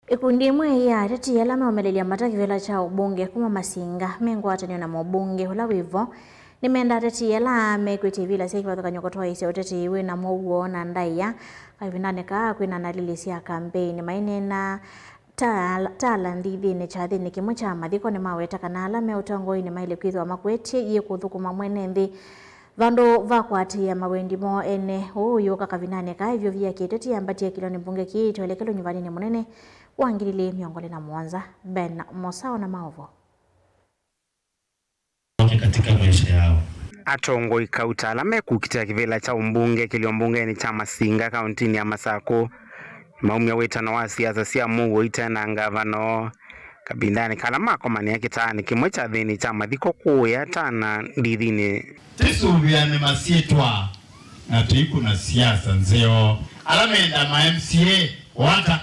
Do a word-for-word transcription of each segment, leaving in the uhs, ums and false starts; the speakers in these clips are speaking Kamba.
Ĩkundi ĩmwe ya ateti ala meũmelelya mbata kĩvĩla kya ũmbunge kuma Masinga me ngwatanĩo na mũmbunge ũla wĩ vo nĩmenda ateti ala mekwĩtya ivĩla sya kĩvathũkany'o kũtwaĩĩsya ũteti wĩ na mũuo na ndaĩa kavindanĩ kaa kwĩna ndalili sya kambeini. Maineena ta, ta ala ndithĩnĩ kyathĩnĩ kĩmwe kya mathiko, nĩmaweta kana ala me ũtongoinĩ maĩle kwĩthĩwa makwetye yĩ kũthũkũma mwene nthĩ vandũ va kũatĩĩa mawendi moo ene. Ũu ũyũka kavindanĩ kaa ĩvyũvi ya kĩteti yambatie kĩlonĩ mbunge kĩĩ kya ũlekelo nyuvaninĩ mũnene wa ngili ili mĩongo ĩlĩ na mũonza. Ben Mosao na maũvoo. Katika maisha yao. Atongoi kauta ala mekũkitĩa kĩvĩla kya ũmbunge kĩlio mbungenĩ kya Masinga kauntinĩ ya Masakũ maumya wĩtano wa siasa sya mũuo ite na ngavana oo kavindanĩ kala makomanĩa kĩtaanĩ kĩmwe kyathĩnĩ kya mathiko kũũya Tana ndithinĩ. Tĩsũvĩane masyĩtwa na tũikũna siasa nzeo. Ala menda ma M C A wata.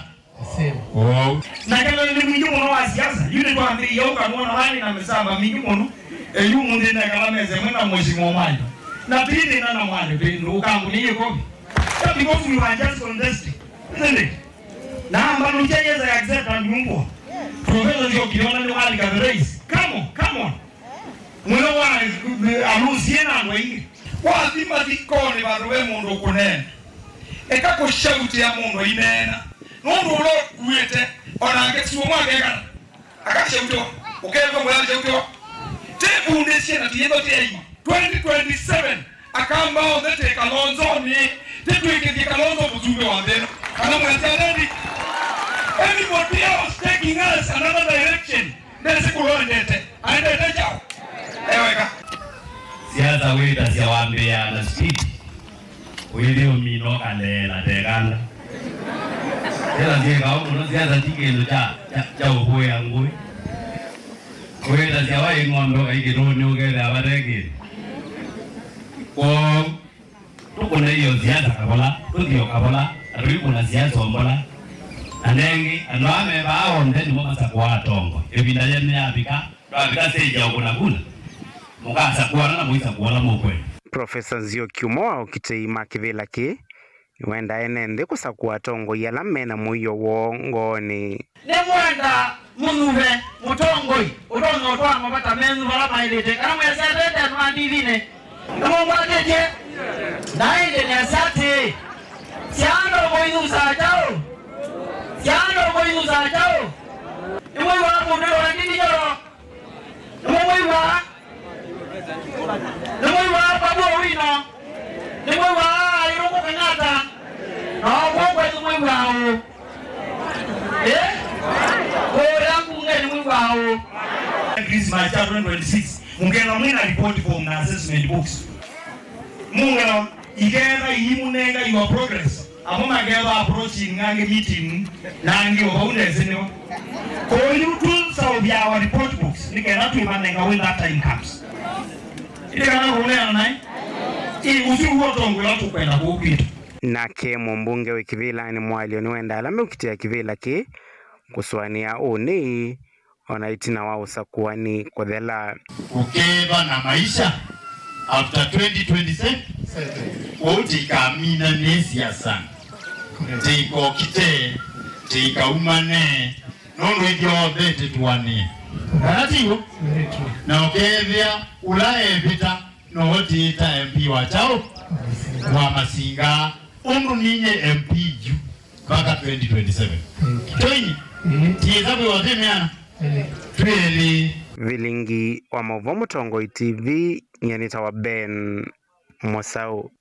Wow. Na kĩla nĩ mwingĩ mũno wa siasa, yu nĩtwambĩĩie ũkanwona walĩ na mĩsamba mingĩ mũno. Eyu mũnthĩ nekala mesa ĩmwe na Mheshimiwa Mwalĩ. Na twĩthĩna na Mwalĩ, twĩ ũkangũnĩie kovi. Just because we were just contesting, isn't it? Na mbanũkya yes, I accept and mumbo. Professor Nzioki ona nĩ walika the race. Come on, come on. Mũyo wa alusie na andũ aingĩ. Wathi mathikonĩ vandũ ve mũndũ ũkũneena. Eka kũshautĩa mũndũ aineena. Nũndũ ũla ũkuĩte, o nake ti ũmwe akekana. Akashautĩwa. Ũkethwa mũyashautĩwa. Tĩvundĩsye na tiyĩtho tyeima. Twenty twenty-seven. Akamba onthe twĩ Kalonzonĩ, nĩtwĩkĩthye Kalonzo mũsumbĩ wa nthĩ ĩno. Kana mwasya ready? Anybody else taking us another direction? Ndesĩ kũlondete, aendete kyaũ? Eweka. Siasa wĩtasya wambĩĩa na speed, ũithi ũmina ũkaleela tekanda. Siasa syĩkaũ mũno, siasa ti kĩndũ kya, kya, kya ũvũĩa ngũĩ. Wĩtasya waĩ ng'ombe ũkaikĩtũnĩ ũkethĩa vate kĩndũ. Kwoou, tũkũne io siasa kavola, tũthi o kavola, na tũikũna siasa o mbola. Na nengĩ, andũ aa me vaa onthe nĩmo masakũaa atongo. Ĩvinda yene yavika, twavika stage ya ũkũna kula, mũkasakũana na mũisakũa ũla mũkwenda. Profesa Nzioki, ũmwe wa okitĩi ma kĩvĩla kĩĩ, nĩwendaa ene nthĩ kũsakũa atongoi ala me na mũio woo ngoonĩ. Nĩngwenda mũthuve mũtongoi ũtonya ũtwaa mavata menyu vala maĩlĩte, kana mwĩasya atete andũ a ndithinĩ. Nĩmũngwatĩtye? Na ĩndĩ nĩasya atĩĩ, syaandongo inyusaa kyaũ? Syaandongo inyusaa kyaũ? Nĩmwĩw'aa mũndũ wa ndini yolo? Nĩmũmwĩw'aa? Nĩmwĩw'aa Babu Owino? Nĩmwĩw'aa Irungu Kenyatta? Na ũkw'o kwenyu mwĩw'aa ũũ? Ĩ? Kũũya mbungenĩ mwĩw'aa ũũ? Christmas ya twenty twenty-six, mũkethwa mwĩ na report form na assessment books. Mũkethwa iketha iimũnenga your progress. Amwe makethwa approaching angĩ meeting, na angĩ o vau ndesĩ nĩvo. Kwoou tũseũvya our report books, nĩ kenda twĩmanenga when that time comes. Ĩndĩ kana kũneena naĩ, ĩ, ũsu w'o ũtongoi ũla tũkwenda kũu kwitũ. Nake mũmbunge wĩ kĩvĩlanĩ Mwalyo nĩwenda ala meũkitĩa kĩvĩla kĩĩ kũsũanĩa ũnĩ, o na ĩtina wa ũsakũani kũthela. Kũkethwa na maisha after twenty twenty-seven, kwoou tĩikaminanĩe siasa, tĩikokite, tĩikaumane, nũndũ ithyonthe tĩtũanĩe. Kana tiw'o? Very true. Na ũkethĩa ũla evĩta no tĩĩta M P wa kyaũ? Wa Masinga. Ũndũ ninyie M P yu mpaka twenty twenty-seven. Thank you. Twenty. Mm. Tiĩsa kwĩwa twĩ meana. Mm. Twĩlĩ. Vilingi wa maũvoo Mũtongoi T V, nyie nĩtawa Ben Mosau.